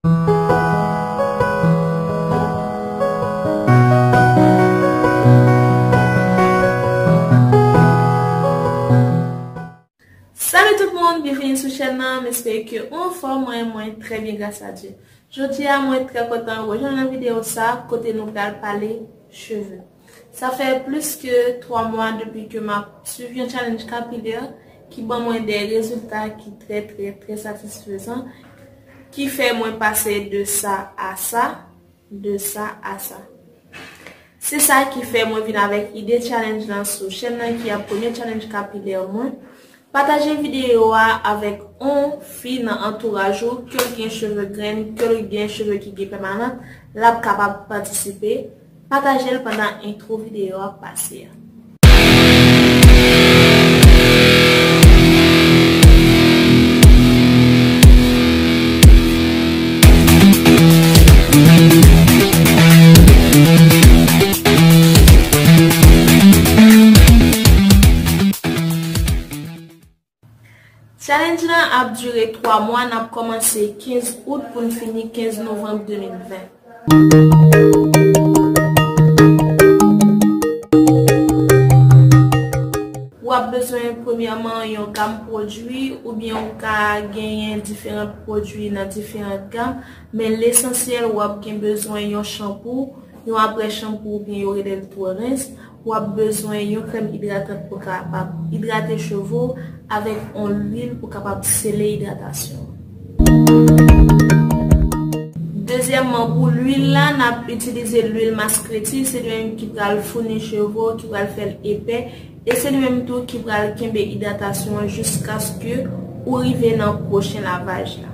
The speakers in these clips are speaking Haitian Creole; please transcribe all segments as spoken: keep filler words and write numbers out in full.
Salut tout moun, byenveni sou chèn nan, m espere ke ou anfòm, mwen, mwen trè byen gras a Dye. Jodi a, mwen trè kontan rejwenn nan videyo sa, kote nou pral pale cheve. Sa fè plis ke twa mwa depi ke m ap swiv yon challenge kapilè ki ban mwen de rezilta ki trè, trè, trè satisfezan, ki fè mwen pase de sa a sa, de sa a sa. Se sa ki fè mwen vin avèk ide challenge lan sou chèn nan ki ap premye challenge kapilè mwen. Pataje videyo a avèk on fi nan antouraj ou, ke l gen cheve grenn, ke l gen cheve ki gen pèmanan, l ap kapab patisipe. Pataje l pandan entwo videyo a pase a. Challenge lan ap dire twa mwa, n ap kòmanse kenz out pou n fini kenz novanm de mil ven. W ap bezwen premyèman yon gam pwodui, oubyen ou ka genyen diferan pwodui nan diferan gam, men lesansyèl w ap gen bezwen yon chanpou, yon apre chanpou oubyen yo rele l twò rens, w ap bezwen yon krèm idratan pou kapab idrate cheve w avèk yon lwil pou kapab sele idratasyon. Dezyèmman, pou lwil la, n ap itilize lwil maskreti, se li menm ki pral founi cheve w, ki pral fè l epè, e se li menm tou ki pral kenbe idratasyon an jiskaske ou rive nan pwochen lavaj la.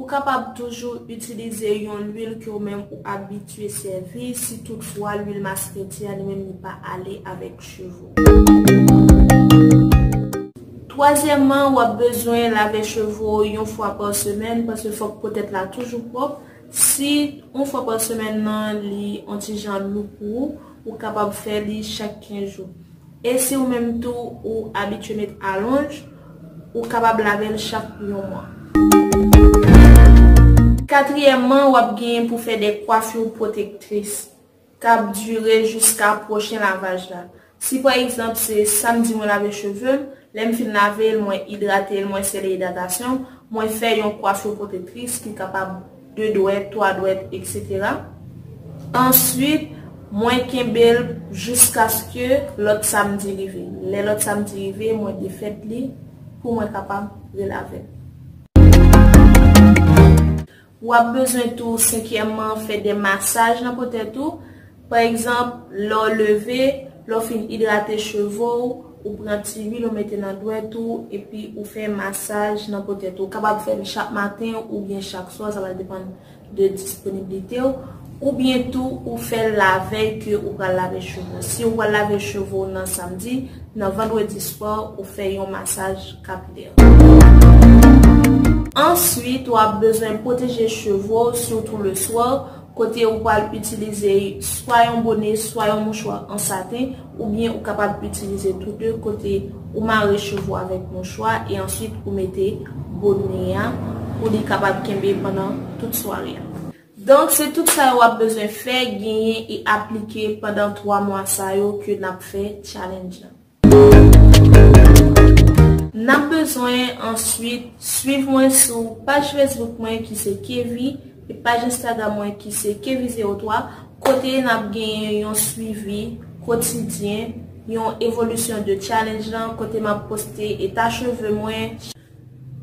Ou kapab toujou itilize yon lwil ke ou menm ou abitye sèvi, si toutfwa lwil maskreti a li menm li pa ale avèk cheve w. Twazyèmman, w ap bezwen lave cheve w yon fwa pa semèn, paske fòk po tèt la toujou pwòp. Si yon fwa pa semèn nan li yon ti jan lou pou ou, ou kapab fè li chak kenz jou. E si ou menm tou ou abitye met alonj, ou kapab lave l chak yon mwa. Katriyèmman, w ap genyen pou fè de kwafi pwotektris k ap dire jiska pwochen lavaj la. Si pa egzanp se samdi mwen lave cheve m, lè m fin lave l, mwen idrate l, mwen sele idratasyon, mwen fè yon kwafi pwotektris ki kapab de dwèt, twa dwèt, etsetera. Answit, mwen kenbe l jiskaske lòt samdi rive. Lè lòt samdi rive, mwen defèt li pou mwen kapab relave l. W ap bezwen tou, senkyèmman, fè de masaj nan po tèt ou. Pa egzanp, lè w leve, lè w fin idrate cheve w, ou pran ti lwil ou mete nan dwèt ou, epi ou fè masaj nan po tèt ou. Ou kapab fè l chak maten oubyen chak swa, sa va depann de disponiblite w. Oubyen tou, ou fè l lavèy ke ou pral lave cheve w. Si ou pral lave cheve w nan samdi, nan vandredi swa, ou fè yon masaj kapilè. Answit, w ap bezwen pwoteje cheve w, sitou leswa, kote ou pral itilize swa yon bone, swa yon mouchwa an saten, oubyen ou kapab itilize tou de, kote ou mare cheve w avèk mouchwa e answit ou mete bone a pou li kapab kenbe pandan tout sware a. Donk, se tout sa yo w ap bezwen fè, genyen e aplike pandan twa mwa sa yo ke n ap fè challenge lan. N ap bezwen answit swiv mwen sou paj Facebook mwen ki se Kevy e paj Instagram mwen ki se Kevy zewo twa, kote n ap genyen yon swivi kotidyen, yon evolisyon de challenge lan, kote m ap poste eta cheve mwen,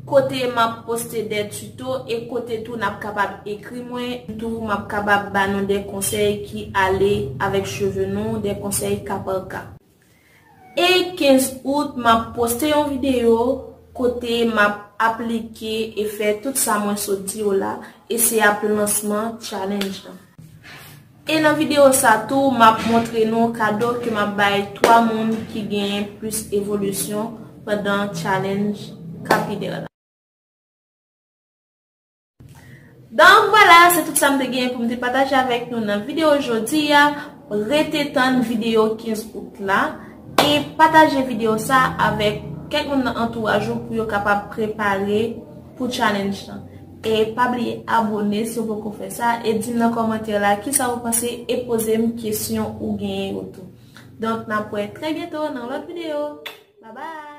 kote m ap poste de tuto e kote tou n ap kapab ekri mwen, tou m ap kapab ba nou de konsèy ki ale avèk cheve nou, de konsèy ka pa ka. E kenz out, m ap poste yon videyo kote m ap aplike e fè tout sa mwen sot di yo la, e se ap lansman challenge lan. E nan videyo sa tou, m ap montre nou kado ke m ap bay twa moun ki genyen plis evolisyon pandan challenge kapilè la. Donk, vwala, se tout sa m te genyen pou m te pataje avèk nou nan videyo jodi a. Rete tann videyo kenz out la e pataje videyo sa avèk kèk moun nan antouraj ou pou yo kapab prepare pou challenge lan. E pa bliye abone si w poko fè sa e di m nan kòmantè la kisa ou panse e poze m kesyon ou genyen yo tou. Donk n ap wè trè byento nan lòt videyo. Babay!